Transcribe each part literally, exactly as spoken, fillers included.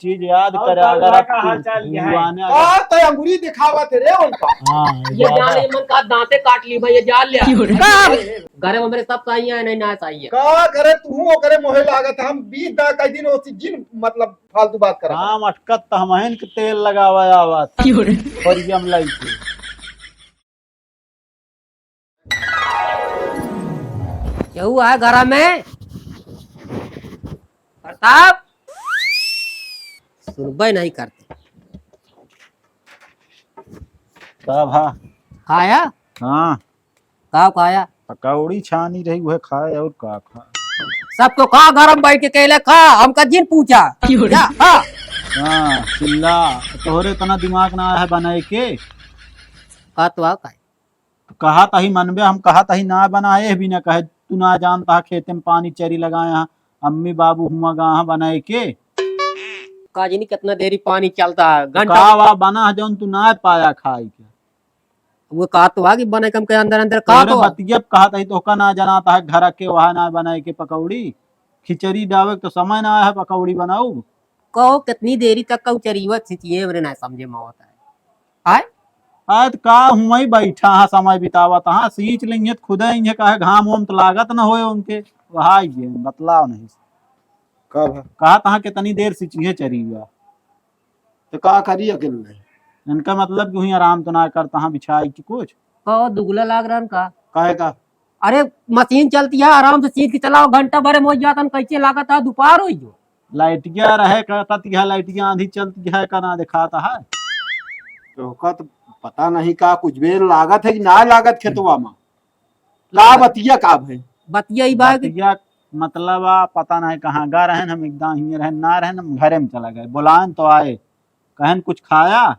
चीज याद और करे, का अगर बुआ आप का हाल चाल ये है? भगवान ने का अगर तो अंगुरी दिखावत है रे उनका। हाँ, ये ज्यादा जाने मन का दांते काट ली भाई, ये जान लिया। का? घरे में मेरे सब सही है, नहीं ना सही है। का करे तू, ओकरे मोहे लागत है, हम बीस दा कई दिन ओसी जिन मतलब फालतू बात करत है। काम अटकत त हमहिन के तेल लगावा आवत। क्यों रे? और ये हम लाई थे। केहू है घरा में? प्रताप? सुनबे नहीं करते। का भा? खाया? हाँ। का खाया? पकौड़ी छानी रही, उहे खाए, और का खाए? सबको खा, घर में बैठ के कहले खा, हमका जिन पूछा। क्यों रे? जा, खा। हाँ, चिल्ला, तोहरे इतना दिमाग ना है बनाए के। का तो आ खाए? तो कहा तही मनबे, हम कहा तही ना बनाए भी ना कहे, तू ना जानता है, खेते में पानी चरी लगाए हैं, अम्मी बाबू हुआ गा हैं बनाए के। का जानी कितना देरी पानी चलता है, तो घंटा। का वा बना है जौन तू ना पाया खाए के? वो कहा तो है कि बने कम के अंदर अंदर कहा तोहरे तो है। बतिया कहा तही तोहका ना जनाता है, घर के वहा ना बनाए के पकौड़ी, खिचड़ी डावे के तो समय ना है, पकौड़ी बनाऊ। कहो कितनी देरी तक का उचरीवत सिचिए, हमरे ना समझे में आवत है। आय? आय त का हुआई बैठा हाँ, समय बितावत हाँ, सींच लेंगे त खुदे इंगे, काहे घाम ओम त लागत न होए उनके, वहा ये बतलाव नहीं। कब है? कहा तहाँ कितनी देर सिचिए चरीवा। तो का करी अकेले? इनका मतलब कि हुई आराम तो ना करता हाँ बिछाई कि कुछ। कहो दुगला लाग रहन का? काहे का? अरे मशीन चलती है, आराम से सींच के चलाओ, घंटा भरे में हो जाता न, कैसे लागत है, दोपहर हो गयो। लाइटिया रहे कहता तिहा, लाइटिया आंधी चलती है का ना दिखाता है। तो ओका तो पता नहीं का कुछ बेर लागत है कि ना लागत खेतवा में। का बतिया का भई? बतिया ई बा कि बतिया मतलब आ, पता नहीं कहाँ गा रहन, हम एकदम हिये रहन, ना रहन, हम घरे में चला गए। बुलाएन तो आए, कहन कुछ खाया,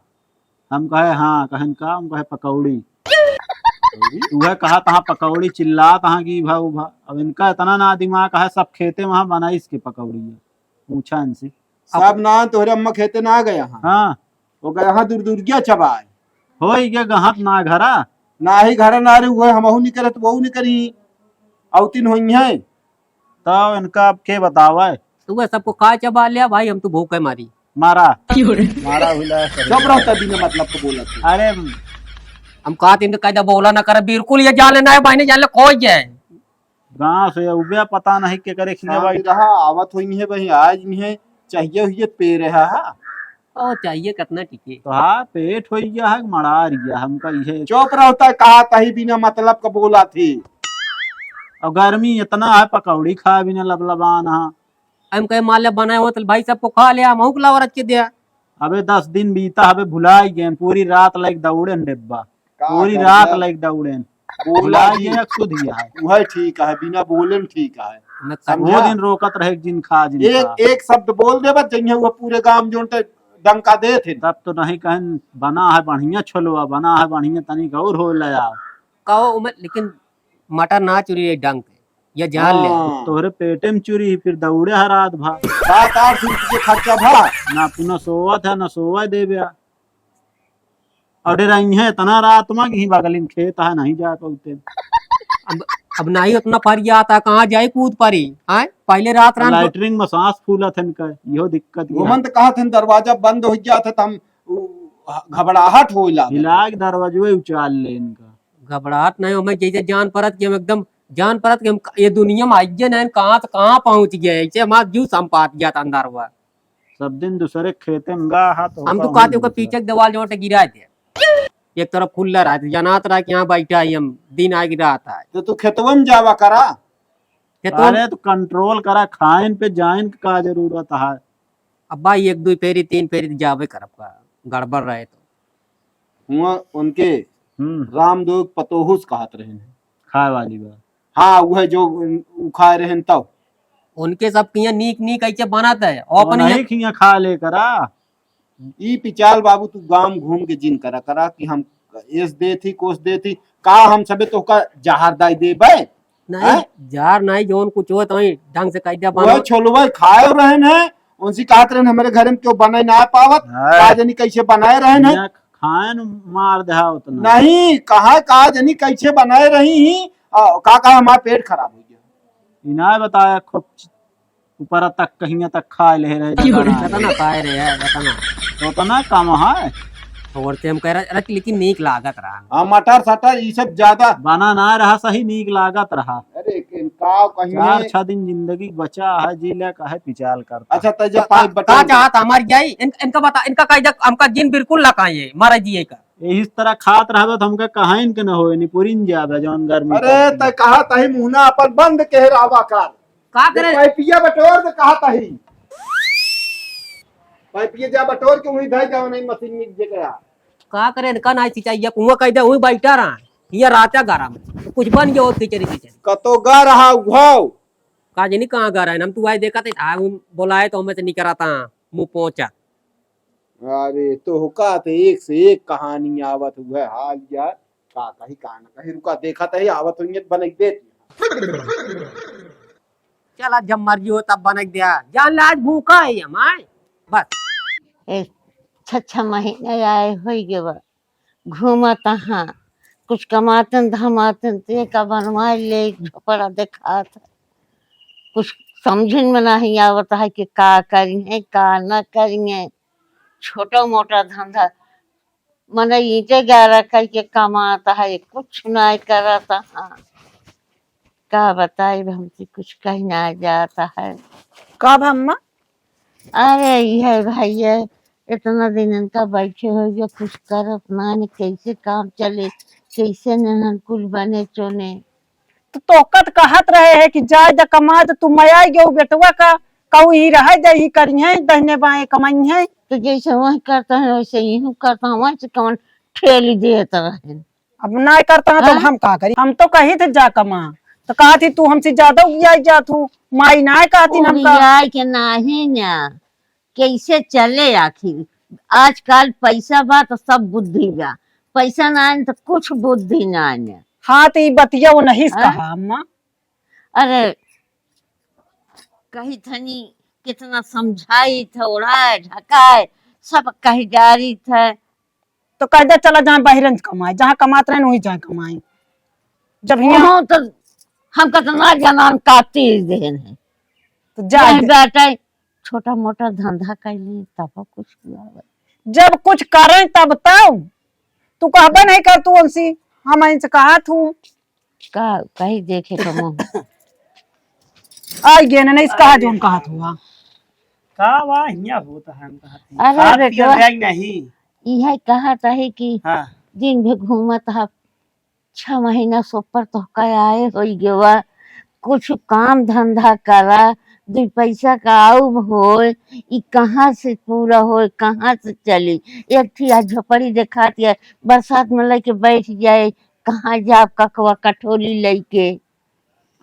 हम कहे हाँ, कहन का, हम कहे पकौड़ी। पकौड़ी? उहे कहा तहाँ पकौड़ी, चिल्ला तहाँ की भा, भा। अब इनका इतना ना दिमाग है, सब खेते वहाँ बनाइस के पकौड़ी है। पूछा इनसे। सब ना, तोहरे अम्मा खेते ना गया हाँ। हाँ। वो गया हाँ दुरदुरिया चबाए। होई के गहत ना घरा। ना ही घरा ना रे, वो हमहू नहीं करत, वो नहीं करी। औतिन होई है। तब इनका अब के बतावे? तू सबको खा चबा लिया भाई, हम तो भूखे मारी। मारा। क्यों रे? मारा हुला है। चुप रहो, तभी ने मतलब को बोला तू। अरे। हम कहा तीन तो कायदा बोला ना करे, बिल्कुल ये जाले ना है, बहने जाले खोज जाए। गाँव से उबे पता नहीं के करे खिने शाम भाई। रहा, आवत होई है भाई, आज नहीं है, चाहिए हुई है, पे रहा है। ओ, चाहिए कितना टिके? तो हाँ, पेट होई गया है, मड़ा रिया हमका इहे। चुप रहता, कहा तही बिना मतलब का बोला थी। और गर्मी इतना है, पकौड़ी खाए बिना लबलबान है। हम कहे, मान ले बनाए हो तो भाई सबको खा ले, हम हूँ लावा रच के दिया। अबे दस दिन बीता, अबे भुलाई गए, पूरी रात लाइक दौड़े न डिब्बा, का पूरी कर रात दिया? लाइक दौड़े न। बोला भुलाई जी। गए, एक सुध गया है। वह ठीक है, बिना बोले न ठीक है। मैं अब समझा? वो दिन रोकत रहे, जिन खा, जिन एक, खा। एक शब्द बोल दे बस, जइहे वो पूरे गांव जोन ते डंका दे थे। तब तो नहीं कहन, बना है बढ़िया छोलवा, बना है बढ़िया, तनिक और हो ले आओ। कहो उमर, लेकिन मटर ना चुरी रे डंक, ये जान ले। हाँ। तोहरे पेटे में चुरी, फिर दौड़े है रात भर। सात आठ सौ रुपये खर्चा भा। ना तू ना सोवत है, ना सोवा देबे। और डराई है इतना रात में कि बगलिन खेत है, नहीं जा पाते। अब, अब नहीं उतना फरिया आता, कहाँ जाए कूद परी, आय? पहले रात रात लैट्रिन में सांस फूलत है इनका, इहो दिक्कत ये घुमन है। तो कहा थे दरवाजा बंद हो गया था, तो हम उ, घबराहट हो ला। हिला के दरवाजो उचाल ले इनका। घबराहट नहीं हो, मैं जैसे जान परत कि हम एकदम जान परत कि हम ये दुनिया में आइए नहीं, कहाँ से कहाँ पहुँच गए, ऐसे हमारा जीव संपात गया था अंदर हुआ। सब दिन दूसरे खेते में गा हा तो हम तो कहते ओकर पीछे के दीवार जोड़ के गिरा दे। एक तरफ खुला रहा, तो जनात रहा कि यहाँ बैठा ही हम, दिन आए कि रात आए। तो तू खेतवा में जावा करा। खेतवा में अरे तो कंट्रोल करा, खाइन पे जाइन के का जरूरत है? अब भाई एक दो फेरी, तीन फेरी तो जाबे करब का, गड़बड़ रहे तो। हुआ उनके हम्म। रामदोग पतोहुस कहत रहे हैं। खाए वाली बा। हाँ, वह जो उ खाए रहे हैं तब। उनके सब किया नीक नीक ऐसे बनत है, वो अपने नहीं यहाँ खिया खा ले करा। ई पिचाल बाबू, तू गांव घूम के जिन करा, करा कि हम एस दे थी, कोस दे थी, का हम सबे तोहका जहर दाई देबे? नहीं, हैं? जहर नहीं, जौन कुछ होत वही ढंग से कह दिया वो बनो। छोलवा खाए रहन है, उनसे कहत रहन, "हमरे घर में क्यों बनाए ना पावत, हाँ। का जानी कैसे बनाए रहन है?" ना खाए न मार दे उतना। नहीं, कहा, का जानी कैसे बनाए रही ही, आ, का, का हमारा पेट खराब हो गया। इनाय बताया खूब च-, ऊपर तक कहिया तक खाए ले रहे, जगह ना। इतना पाए रहे हैं, इतना। तो उतना कम है। और से हम कह रहे, अरे, लेकिन नीक लागत रहा। हाँ, मटर सटर, ई सब ज्यादा। बना ना रहा, सही नीक लागत रहा। अरे, इनका कहीं चार नहीं। छह दिन जिंदगी बचा है, जी ले काहे पिचाल करता। अच्छा, तो जब का, पाइप का बटोर दे। चाहत हमार जाई? इन-, इनका बता, इनका कह दे, हमका जिन बिल्कुल ना खाइए, मारा जिए का। इस तरह खात रहबे तो हमका कहाइन के न होए, निपुरिन जाबे जौन गर्मी अरे, पड़ती त है। कहा तही मुहना अपन बंद के रहबा कर। का करे? पाइपिया बटोर दे, कहा तही। पाइपिया जा बटोर के वहीं धर जाओ, नहीं मशीन में जे गया। का करे, इनका ना सिंचाई, या कुआं कह दे, वहीं बैठा रहा। ये रात का गरम। कुछ बन गया हो खिचड़ी खिचड़ी। कतो गा रहा उघाव। का जानी कहाँ गा रहा है, हम तू आए देखा थे, आ, बोलाए तो हमें से निकरा था, मुँह पहुँचा। अरे, तोहका त एक से एक कहानी आवत हुए हाल यार। का कही, का न कही, रुका, देखत ही, आवत हुई त बनई देत। चला, जब मर्जी हो तब बनई दिया। जान ला, आज भूखा है हम, आए? बस। ए, छह छह महीने आए होई गए बा। घूमत हाँ, कुछ कमातन धमातन ते का बनवा ले, झोपड़ा देखात है। कुछ समझन में नहीं आवत है कि का करिए, का न करिए। छोटा मोटा धंधा, मने ईंटे गारा करके कमात है, कुछ नहीं करत है। का बताई, हमसे कुछ कही ना जात है। कब अम्मा? अरे, ये भैया, इतना दिन इनका बैठे हो गया, कुछ करत ना, न कैसे काम चले, कैसे नहन कुल बने चोने। तो तोहका त कहत रहे है कि जाए द कमा, त तू मयाई गयो बेटवा का, कहू ही रहे दे, ही करिहे, दहिने बाएं कमाइहे। तो जैसे वह करता है, वैसे यूं करता है, वैसे कौन ठेली देत रहे। अब ना करता है, तो हाँ? हम का करी? हम तो कही थे जा कमा, तो कहा थी तू हमसे ज्यादा उगियाई जात हूँ, माई ना कहती हमका। उगियाई के नाही ना, कैसे चले आखिर? आजकल पैसा बा तो सब बुद्धि बा, पैसा ना आए तो कुछ बुद्धि ना आए। हाँ, तो ई बतिया वो नहीं हाँ? कहा अम्मा। अरे, कही थनी कितना समझाई थे, ओढ़ाए, ढकाए, सब कही डारी थे। तो कह दे, चला जाए बहिरन कमाए, जहाँ कमात रहे वहीं जाए कमाए। जब हियाँ वहाँ तो हम कितना जनान काटी देन है। तो जाए नहीं दे। बेटा, छोटा मोटा धंधा कर ली, तब कुछ हुआ। जब कुछ करें तब तो तू कहबे नहीं कर, तू उनसे, हम इनसे कहा थू। का कही देखे तो मुँह। आई गे ना, नहीं, इसका हाथ जोन कहत हुआ। का वा हियाँ होता है, हम कहत हैं। अरे खात बेटवा, पियत जाई नहीं। इहे कहत है कि हाँ। दिन भर घूमत ह, छह महीना से ऊपर तोहका आए होई गवा, कुछ काम धंधा करा, दुई पैसा का आउब होए, ई कहाँ से पूरा होए, कहाँ से चली? एक ठी आ झोपड़ी देखात है, बरसात में लेके बैठ जाए, कहाँ जाब ककवा कठोली लइके?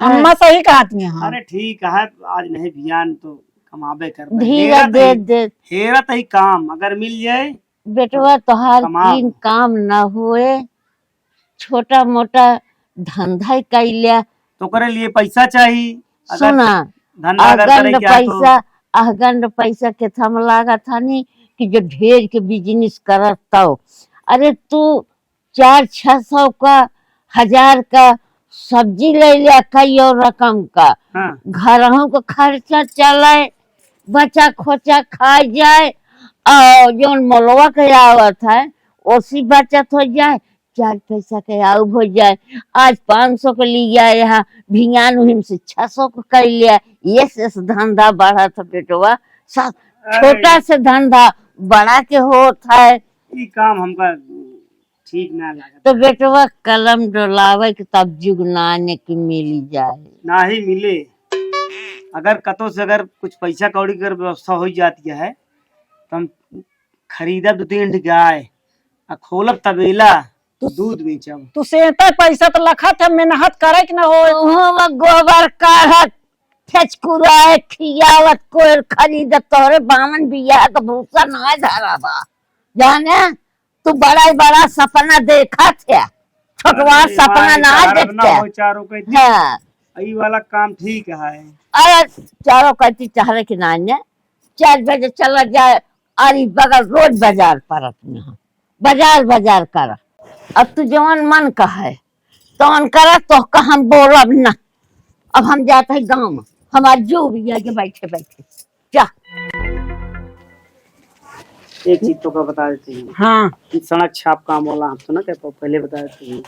अम्मा सही कहत हैं, हाँ। अरे ठीक है, आज नहीं बिहान तो कमाबे करबे। धीरे हेरत दे ही, दे। हेरत ही काम अगर मिल जाए बेटवा, तो तोहार कमाब। तीन काम न होए, छोटा मोटा धंधा ही कइल्या। तो ओकरे लिए पैसा चाही। अगर सुना, धंधा अगर करे अगंड के है तो। पैसा, अगंड पैसा के थम लागत हनी कि जो ढेर के बिजनेस करत तौ। अरे तू चार छह सौ का, हजार का सब्जी ले लिया, कई और रकम का। हाँ। घरहू का खर्चा चले, बचा खोचा खा जाए, और जौन मोलवा के आवत है, ओसी बचत हो जाए, चार पैसा के आउब हो जाए। आज पाँच सौ के लिए आए हैं, भियान उहिम से छह सौ के कर लिया, ये से धंधा बढ़त है बेटवा। सा-, अरे। छोटा से धंधा बड़ा के होत है। ई काम हमका ठीक ना लागत। तो बेटवा कलम डोलावे के तब जुग नाने के मिली जाए। नाही मिले। अगर कतो से अगर कुछ पैसा कौड़ी कर व्यवस्था हो जाती है, तो हम खरीदब दो तीन ठे गाय, आ खोलब तबेला, तो दूध बेचब। तू सेंता पैसा तो लखत है, मेहनत करे के ना हो। ओहो, वो गोबर काढ़त, फेचकुराए, खियावत, कोयर खरीदत, तोहरे बावन बियाह का भूसा ना धरा बा। जाने, तू बड़ा ही बड़ा सपना देखत है, छोटवा अरे, सपना माई, ना तारब ना देखते। हो चारों के दिन। हाँ। ई वाला काम ठीक है। अरे, चारों कहती चाहे कि ना ने, चार बजे चला जाए, अरे, बगल रोज बाजार परत में हो, बाजार, बाजार कर। अब तू जवन मन कहे, तवन करा, तोहका हम बोलब ना। अब हम जात है गाँव में, हमार जो भी आगे बैठे बैठे। जा। एक चीज तो का बता देते हैं। हाँ। कि सड़क छाप काम वाला हम तो ना कह पाओ, पहले बता देते हैं।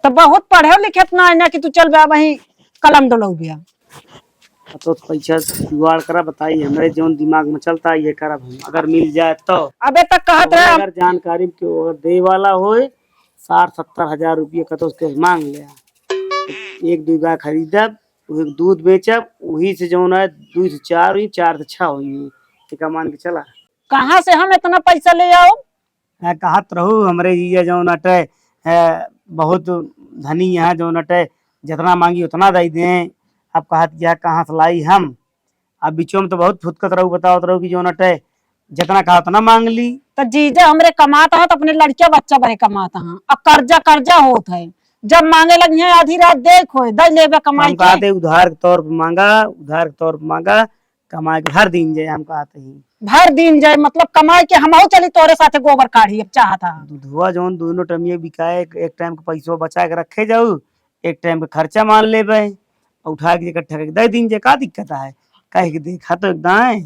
तो बहुत पढ़े लिखे ना है ना कि तू चल बे वहीं कलम डलऊ बिया। तो पैसा जुगाड़ करा, बताई, हमरे जौन दिमाग में चलता है, ये करब हम, अगर मिल जाए तो। अबे तक कहत रहे हम। अगर जानकारी के अगर दे वाला होए, साठ सत्तर हजार रुपये का तो उसके मांग लिया, एक दो गाय खरीदब, वही दूध बेचब, वही से जौन है, दो से चार हुई, चार से छह हुई, ठीक है, मान के चला। कहाँ से हम इतना पैसा ले आओ? हैं, कहत रहू, हमरे जीजा जौन अटे, हैं, बहुत धनी यहाँ जौन अटे, जितना मांगी उतना दई दें। अब कहत कि कहाँ से लाई हम? अब बीचों में तो बहुत फुदकत रहू, बतावत रहू कि जौन अटे, जितना कहा उतना मांग ली। तो जीजा हमरे कमात हैं, तो अपने लड़किया बच्चा बरे कमात हैं। अब कर्जा, कर्जा होत है, जब मांगे लगी हैं आधी रात देख होए, दई लेबे कमाई हम के। कहते उधार के तौर पर मांगा, उधार के तौर पर मांगा, कमाए के भर दिन जाए, हम कहत ही। भर दिन जाए, मतलब कमाए के हमहू चली तोरे साथे गोबर काढ़ी, अब चाहत हा। दूधवा जौन दोनों टमिया बिकाए, एक, एक टाइम के पैसवा बचा के रखे जाऊ, एक टाइम के खर्चा मान लेबे, और उठा के इकट्ठा करके दे दिन जाए, का दिक्कत है? कह के देखा तो एक दाएं।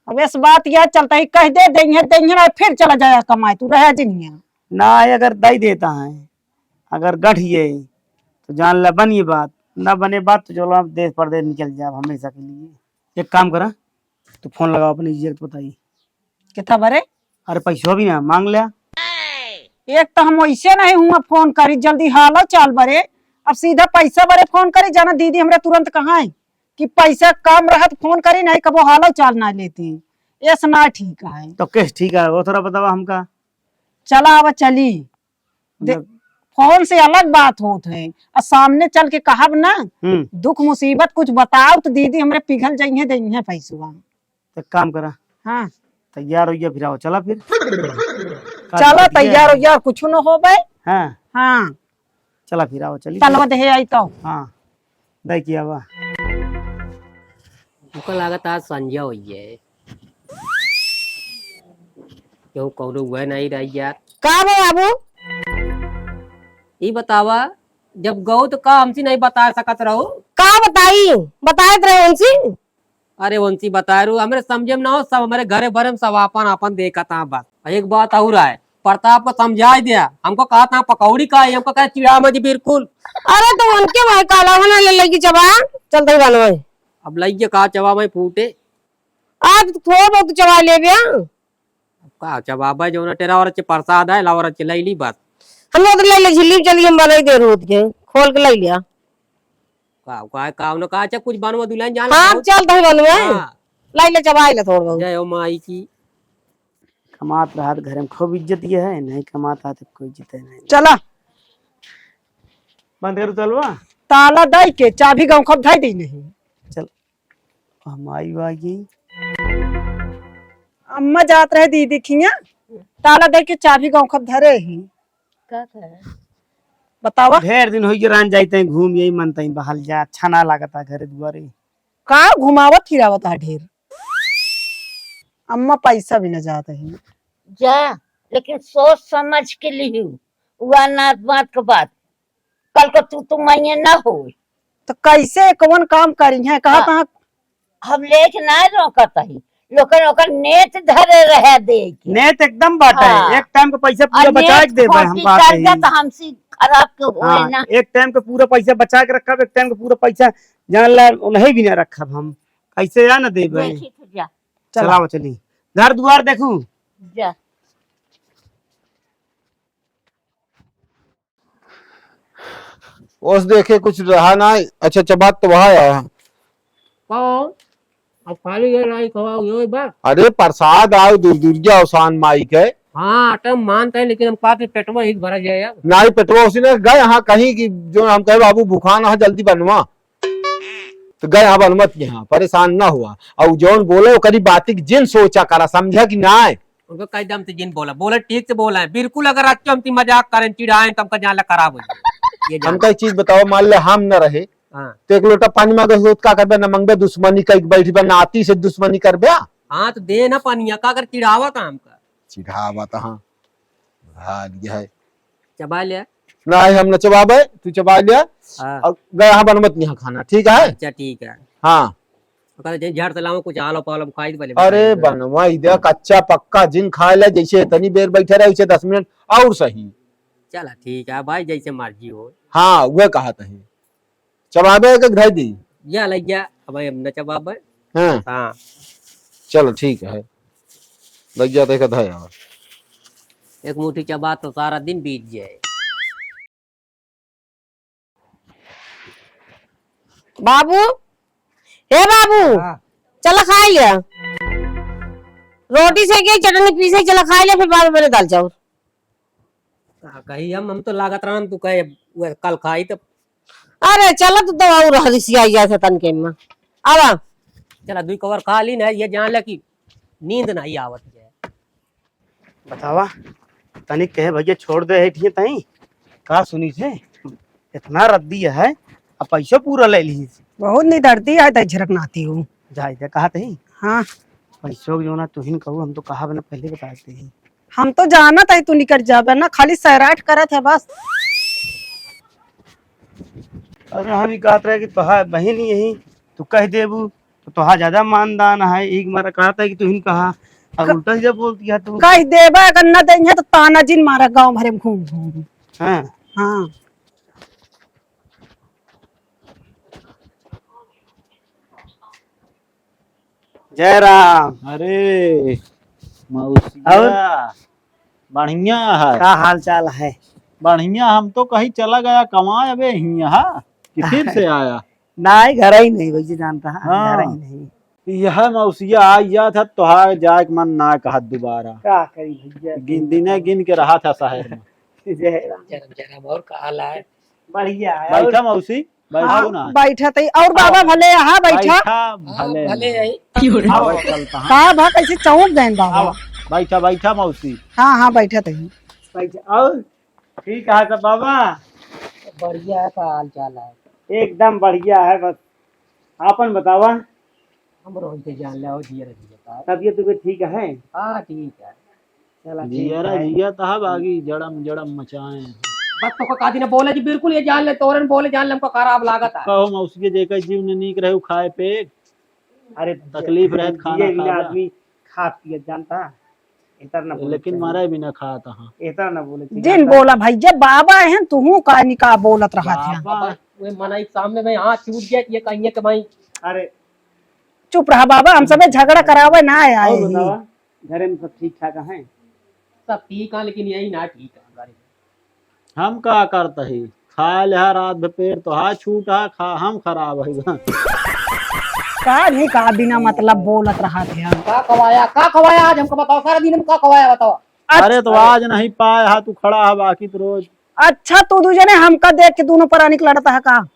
अब इस बात याद चलता ही, कह दे देंगे, देंगे ना, फिर चला जाए कमाए, तू रहे जिनिया। ना आए, अगर दे देता है, अगर गठिए, तो जान ला बनिए बात, ना बने बात, तो चलो आप देश परदेश निकल जाए हमेशा के लिए। एक काम करा, तू फोन लगाओ अपने जीजा के, बताई। कितना बरे? अरे पैसो भी ना मांग लिया। एक तो हम वैसे नहीं हुआ फोन करी, जल्दी हालो चाल बरे, अब सीधा पैसा बरे फोन करी, जाना दीदी हमरे तुरंत कहाँ है कि पैसा कम रहत फोन करी, नहीं कबो हालो चाल ना लेती, ऐसा ना ठीक है। तो कैसे ठीक है, वो थोड़ा बतावा हमका। चला अब चली। दे-, मतलब फोन से अलग बात होत है, और सामने चल के कहब ना, हम्म। दुख मुसीबत कुछ बताओ तो दीदी हमरे पिघल जइहें, देइहें पैसवा। तो काम करा। हाँ। तैयार हो गया, फिर आओ, चला फिर। चला, तैयार हो गया, कुछ न हो बे। हाँ। हाँ। चला फिर आओ, चली। चलवा दे आई तो। हाँ। दे किया बा। हमको लागत आज संझा होई है। केहू कौनो हुआ नहीं रही यार। का बा बाबू? ई बतावा, जब गऊ तो का हमसे नहीं बता सकत रहो? का बताई? बताए तो रहे उनसे। अरे उनसे बताए रू, हमरे समझे में ना हो, सब हमरे घरे भरे में सब आपन आपन देखत हाँ बस। एक बात और है, प्रताप को समझाई दिया, हमको कहा था पकौड़ी का, हमको कहे चिड़ा मत बिल्कुल। अरे तो उनके भाई काला होना ले लेगी चबा, चलते ही बनवाई। अब लइके का चबा में फूटे। आज तो थोड़ा बहुत चबा ले बे। अब का चबाबा, जौन टेरा और चे प्रसाद है, लावर चे लई ली बस। हम लोग तो ले ले झिल्ली, चलिए हम बनाई दे रोज के, खोल के ले लिया। का, का, का, उन्हें कहा, अच्छा, कुछ बनवा दुल्हन जान हाँ, बहुत। चल दही बनवे। हाँ। लाई ले, चबाई ले थोड़ बहुत। जय हो माई की। कमात रहत घर में खूब इज्जत ये है, नहीं कमात रहत कोई इज्जत है नहीं। चला। बंद करू तलवा। ताला दई के चाबी गाँव खप धाई दी नहीं। चल। हम आई बागी। अम्मा जात रहे दीदी खिया, ताला दे के चाबी गाँव खप धरे ही। का करे? बतावा। ढेर दिन होई रान जाइत है घूम, यही मन तई बहल जा, अच्छा ना लागता घरे दुआरे। का घुमावत फिरावत है ढेर? अम्मा पैसा भी न जात है। जा, लेकिन सोच समझ के लिहू, उ अनाथ बात के बात। कल को तू, तू माइये ना हो। तो कैसे कौन काम करी है? कहाँ हाँ। कहाँ हम लेके ना रोकत ही, लोकन ओकर नेत धरे रहे दे के। नेत एकदम बाटे। हाँ। एक टाइम के पैसा पूरा और बचा नेत के देबे हम खोटी बात कर दे ही। तो हमसे खराब के होए हाँ, ना। एक टाइम के पूरा पैसा बचा के रखब, एक टाइम के पूरा पैसा जान ला उन्हें भी ना रखब हम। कैसे या ना देबे? देखी तो जा। चला। चलाओ चली। घर दुआर देखू। जा। ओस देखे कुछ रहा ना। अच्छा, अच्छा, बात तो वहाँ आया। कहो, अब खाली ये लाई खवाओ, यो एक बार। अरे, प्रसाद आओ, दूर दूर जाओ, शान माई के। हाँ, तो मानते हैं, लेकिन हम कहते पेटवा ही भरा जाए यार। नहीं, पेटवा उसी ने गए, हाँ, कहीं की जो हम कहे, "बाबू, भुखान है, जल्दी बनवा।" तो गए, हाँ, बनवत के, हाँ, परेशान ना हुआ। और जौन बोले, ओकरी बाती के जिन सोचा करा, समझा कि ना? उनको कह दे, हमसे जिन बोला, बोले, ठीक से बोला है। बिल्कुल, अगर अच्छे हमसे मजाक करें, चिढ़ाएं, तो हमका जान ला खराब हो जाए। ये जान। हमका एक चीज बताओ, मान ले हम न रहे, हाँ। तो एक लोटा पानी मांगे हो, तो का करबे? न मांगबे, दुश्मनी कई बैठी बा, नाती से दुश्मनी करबे? हाँ, तो दे ना पानी, का कर चिढ़ावा था हमका? चिढ़ावा था, हाँ। भाग गया है। चबा लिया। नहीं, हम न चबाबे, तू चबा लिया। हाँ। और गया हाँ, बनमत यहाँ खाना, ठीक है? अच्छा, ठीक है। हाँ। ओकरा जे झाड़ से लावा, कुछ आलम पालम खाई दे पहले, अरे बताइए। बनवाई दे, कच्चा पक्का जिन खाए ले, जैसे इतनी बेर बैठे रहे, उसे दस मिनट और सही। चला ठीक है भाई, जैसे मर्जी हो। हाँ, वह कहा तही। चबाबे के धइ दी। या लग गया, अब हम न चबाबे। हाँ। हाँ। चलो ठीक है, लग गया तो एक धइ आवा। एक मुट्ठी चबा तो सारा दिन बीत जाए। बाबू, हे बाबू, हाँ। चला खाई ले। रोटी सेके, चटनी पीसे, चला खाई ले, फिर बाद में बने दाल चाउर। का कही हम, हम तो लागत रहन, तू कहे, "उहे कल खाई," तो अरे चला, तू तो और रिसियाई जाए थे तनके में। आवा। चला, दुई कवर खा ली ना, ये जान ले कि नींद नहीं आवत है। बतावा, तनिक कहे, "भैया छोड़ दे है, ठीक है तई।" का सुनी थे? इतना रद्दी है, अब पैसो पूरा ले ली। बहुत निदरती है, तई झरक नाती हूँ। जाए दे, कहा तही? हाँ। पैसो के जो ना तुहिन कहू, हम तो कहा बना पहले बताते ही। हम तो जानत है तू निकल जाबे ना, खाली सैराट करत है बस। अरे हम ही कहत रहे कि तोहार बहिन यही, तू कह देबू, तो तोहार ज्यादा मानदान है। एक मारा कहत है कि तुहिन कहा, अब कह- उल्टा सीधा बोलती है तू। कह देबा, अगर न देंगे तो ताना जिन मारा गाँव भरे में घूम घूम। हाँ। हाँ। जय राम। अरे मौसिया, और? बढ़िया है। का हाल चाल है? बढ़िया, हम तो कहीं चला गया कमाए, अबे हियाँ कि फिर से आया? नाहीं, घर ही नहीं, वैसे जानता है, हाँ। घर ही नहीं। यह मौसिया आ गया था, तोहार जाए के मन ना कहत दोबारा। का करी भैया? गिन, दिने गिन के रहा था शहर में। जय राम। जय राम, जय राम, और का हाल है? बढ़िया है। बैठा और मौसी, बैठा हाँ, ना। बैठा तई। और बाबा आओ। भले यहाँ बैठा। बैठा, हाँ, भले भले यहाँ। यही। आओ, चलता हाँ। का भा कैसे चौंक गए बाबा? आओ, बैठा, बैठा मौसी। हाँ, हाँ, बैठा तई। बैठा। और ठीक है सब बाबा? बढ़िया है, का हाल चाल है? एकदम बढ़िया है, बस आपन बतावा। हमरो इनके जान ले, और जिया रही बता। तबियत उबियत ठीक है? हाँ, ठीक है। चला, ठीक जियरा है। जिया तहा बागी जड़म जड़म मचाए। बस तो का दिन बोले जी, बिल्कुल ये जान ले, तोरन बोले जान ले, हमको खराब लागत है। कहो मौसी के जेकर जीव न नीक रहे, उ खाए पे अरे तकलीफ रहे, खाना जिए बिना खाला। आदमी खात पियत जानता, इतर न बोले लेकिन चाहिए। मरे बिना खात हाँ। इतर न बोले चाहिए, जिन जानता। बोला भाई, जब बाबा हैं, तुहू का निका बोलत रहा था। बाबा। वे मनाई सामने में हाथ छूट गया कि ये कहिए कि भाई। अरे। चुप रहा बाबा, हम सबे झगड़ा करावे ना आए और ही। बतावा, घरे में सब ठीक ठाक हैं? सब ठीक है, लेकिन यही ना ठीक है हमारे। हम का करत ही? खा लिहा रात भर पेट तोहार छूटा, खा हम खराब है। का नहीं का बिना मतलब बोलत रहा थे हम। का खवाया, का खवाया आज हमको बताओ, सारा दिन हम का खवाया बताओ। अरे तो अच्छा। आज नहीं पाए हा, तू खड़ा है बाकी तो रोज। अच्छा, तू दू जने हमका देख के दोनों परानी के लड़ता है का?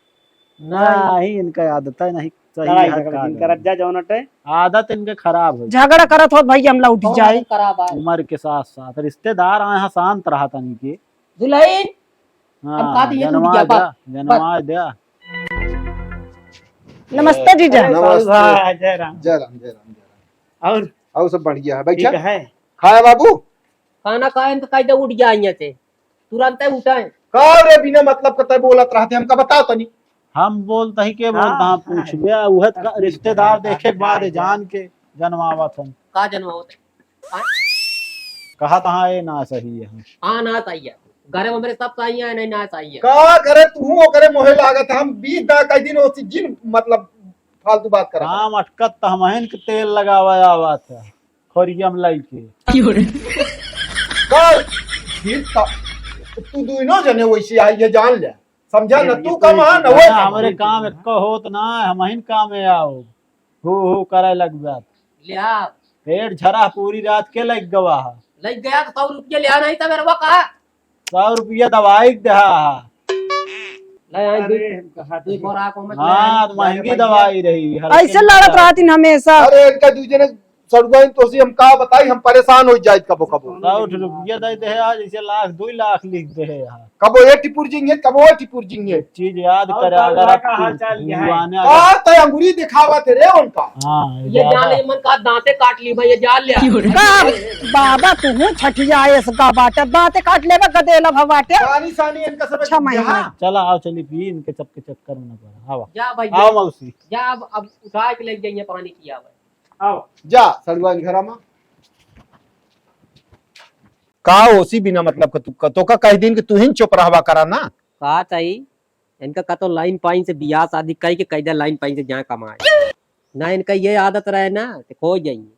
नहीं, इनका आदत है नहीं, सही लड़ाई है झगड़ा का दिन करत जा जौन अटे। आदत इनके खराब हो। झगड़ा करत होत भाई, हम लौट कौन जाए। आदत खराब है? उम्र के साथ साथ रिश्तेदार आए हैं, शांत रहा तनी के। दुल्हन, हाँ, अब का दिए तू जनवा बिटिया दे, पर? जनवा दे। नमस्ते जीजा। अरे नमस्ते। साधु भाई, जय राम। जय राम, जय राम, जय राम। और? और सब बढ़िया है, बैठा। ठीक है। खाया बाबू? खाना खाए तो कह दे उठ गया यहाँ से। तुरंत उठा है। का रे, बिना मतलब के तय बोलत रहते, हमका बताओ तनी। हम बोलत ही के बोलत हाँ, हाँ। पूछबे, उहे त का रिश्तेदार देखे के बाद जान के जनवावत हन। का जनवावत है? हाँ? कहा तहाँ ये ना सही है। हाँ, ना सही है। घरे में मेरे सब सही है, नहीं ना सही है। का करे तू ओकरे मोहे लागत, हम बीस दा कई दिन ओसी जिन मतलब फालतू बात करा। काम अटकत त हमहिन के तेल लगावे आवत है। खोरिया में लाई के। क्यों रे? कर, फिर का, तू दुइनो जने वैसे आई है, जान ले। समझा ना, तू कमा ना, वो ना, हमरे काम एक्को होत ना, हमहिन काम में आओ। हो, हो, करे लग बात। लिया। पेट झरा पूरी रात के लग गवा है। लग गया तो सौ रुपया लिया नहीं था मेरे को कहा। सौ रुपया दवाई के देहा है। ले आई अरे, दू, हम कहा दू थे। बोरा को मत ले हाँ, आई। तो महंगी भैया। दवाई रही, हल्के ऐसे में लड़त दवाई। रहती न हमेशा। अरे, इनका दू जने सड़ुआइन तोहसे हम का बताई, हम परेशान होइ जाइत कबो कबो। सौ रुपया दइ देहे आज, इसे लाख, दुइ लाख लिख देहे यहाँ। कबो ए टिपुर जिंगे, कबो ए टिपुर जिंगे। चीज याद और करे, अगर का आप हाल चाल क्या है? भगवान का अगर तय अंगुरी दिखावत है रे उनका। हाँ, ये याद जान है। ले, मन का दांते काट ली भाई, ये जान ले। का बाबा, तू छठिया इसका बाटे, दांते काट लेबा, गदेला भवाटे। पानी सानी इनका सब छह महीना। हाँ। चला, आओ, चली पी, इनके सबके चक्कर में ना पड़ा। आओ। जा भाई, आओ जा। मौसी। जा, अब, अब उठा के ले जाइए पानी की, आओ। आओ। जा, सड़ुआ के घरा में। का ओसी बिना मतलब का तू, तोका कह दिन कि तू ही चुप रहवा करा ना। का ताई, इनका कतो लाइन पाइन से बियाह शादी कई के कह दे, लाइन पाइन से जहाँ कमाए। ना इनका ये आदत रहे ना, तो खो जाइए।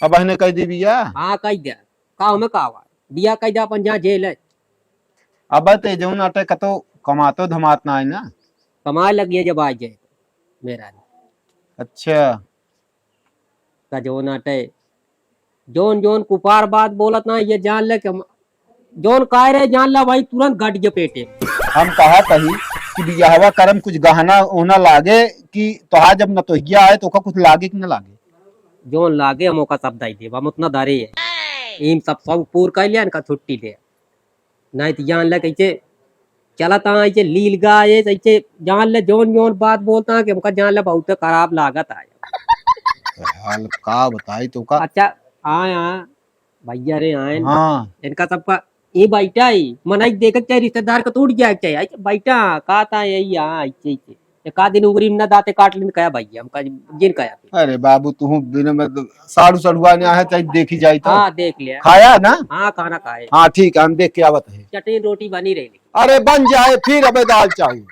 अब अहने कह दी बियाह? हाँ, कह दे। का हमें का हुआ? बियाह कह दे अपन जहाँ जेल है। अब ते जौन अटे कतो कमातो धमात ना है ना। कमाए लग गया जब आ जाए तो मेरा। अच्छा। का जौन अटे, जौन जौन कुपार बात बोलत ना, ये जान ले कि हम, जौन कह रहे जान ला भाई, तुरंत गट के पेटे। हम कहा कही कि बियाहवा करम कुछ गहना ओहना लागे कि तोहार जब नतोहिया आए तो ओका कुछ लागे कि न लागे? जौन लागे हम ओका सब दई देब, हम उतना दरे है। ईम सब सब पूर कर लिया, इनका छुट्टी दे। नहीं तो जान ले कैसे चलत आए, ऐसे लील गा, ये ऐसे जान ले जौन जौन बात बोलता है कि हमका जान ले बहुत खराब लागत आए। हाल का बताई तो का? अच्छा, आए, आए, भैया रे आए। हाँ। इनका सबका ये बैठा ही, मनई देखे के चाहे, रिश्तेदार का तो उठ जाए के चाहे। अच्छा, बैठा, का था यही, हाँ, ऐसे, ऐसे। एक आध दिन उंगली में ना दांते काट लेन, कहा भैया, हम कहा, जिन कहा। अरे बाबू, तू बिना मतलब साड़ू सड़ुआ ने आए, चाहे देखी जाए तो। हाँ, देख लिया। खाया ना? हाँ, खाना खाए। हाँ, ठीक है, हम देख के आवत है। चटनी रोटी बनी रही। अरे बन जाए, फिर अबे दाल चाहिए।